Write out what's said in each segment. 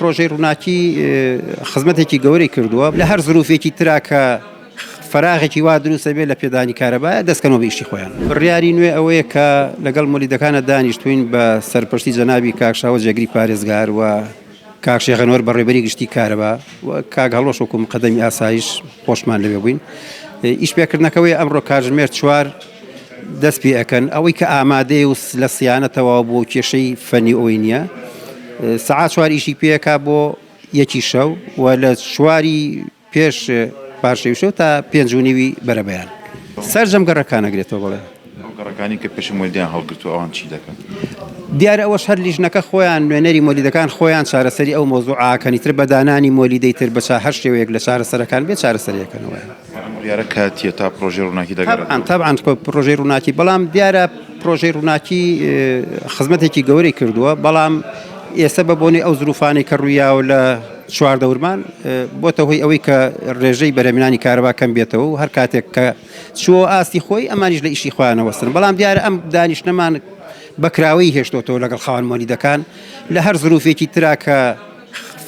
پرۆژەی ڕووناکی خزمەتێکی گەورەی کردووە لە هەر زروفێکی ترا کە فەراغێکی وا دروست ئەبێت لە پێدانی کارەبایە دەستکەنەوە بە ئیشی خۆیان. بڕیاری نوێ ئەوەیە کە لەگەڵ مۆلیدەکانە دانیشتوین بە سەرپەرشتی جەنابی کاک شاوە جێگری پارێزگار و کاک شێخ ئەنوەر بەڕێوەبەری گشتی کارەبا و کاک هەڵۆش وەکو مقەدەمی ئاسایش خۆشمان لەوێ بووین. ئیش پێکردنەکەوەی ئەمڕۆ کاتژمێر چوار دەست پێ ئەکەن ئەوەی کە ئامادەیە و لە سیانە تەواو بووە و کێشەی فەنی ئەوەی نییە سەعات چوار ئیشی پێکا بۆ یەکی شەو و لە چواری پێش پارشێوی شەو تا پێنج و نیوی بەرەبەیان سەرجەم گەڕەکان ئەگرێتەوە بەڵێ. ئەو گەڕەکانی کە پێشی مۆلیدەیان هەڵگرتووە ئەوان چی دەکەن؟ دیارە ئەوەش هەر لیژنەکە خۆیان نوێنەری مۆلیدەکان خۆیان چارەسەری ئەو مەوزوعە ئەکەن ئیتر بە دانانی مۆلیدەی تر بە هەر شێوەیەک لە چارەسەرەکان بێت چارەسەری ئەکەنەوە. ئەم بڕیارە کاتییە تا پڕۆژەی ڕووناکی دەگەڕێتەوە؟ تەبعەن تەبعەن پڕۆژەی ڕووناکی بەڵام دیارە پڕۆژەی ڕووناکی خزمەتێکی گەورەی کردووە بەڵام ئێستا بە بۆنەی ئەو زروفانەی کە ڕوویاوە لە چواردەورمان بۆتە هۆی ئەوەی کە ڕێژەی بەرهەمهێنانی کارەبا کەم بێتەوە و هەر کاتێک کە چووە ئاستی خۆی ئەمانیش لە ئیشی خۆیانە وەستن بەڵام دیارە ئەم دانیشتنەمان بەکراوەی هێشتۆتەوە لەگەڵ خاوەن مۆلیدەکان لە هەر زروفێکی ترا کە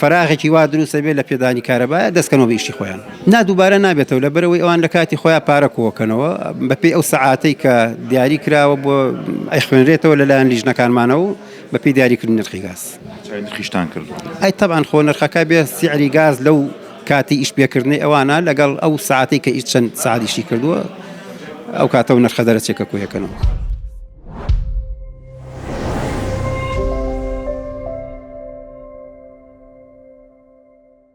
فەراغێکی وا دروست ئەبێت لە پێدانی کارەبایە دەستکەنەوە بە ئیشی خۆیان. نا دووبارە نابێتەوە لەبەرئەوەی ئەوان لە کاتی خۆیان پارە کۆکەنەوە بەپێی ئەو سەعاتەی کە دیاری کراوە بۆ ئەیخوێنرێتەوە لەلایەن لیژنەکانمانەوە بەپێی دیاریکردنی نرخی گاز. چاوی نرخیشتان کردووە؟ ئەی تەبعەن خۆ نرخەکە بێ سعری گاز لەو کاتی ئیش پێکردنەی ئەوانە لەگەڵ ئەو سەعاتەی کە ئیش چەند سەعات ئیشی کردووە ئەو کاتە و نرخە دەرەچێ کە کۆیەکەنەوە.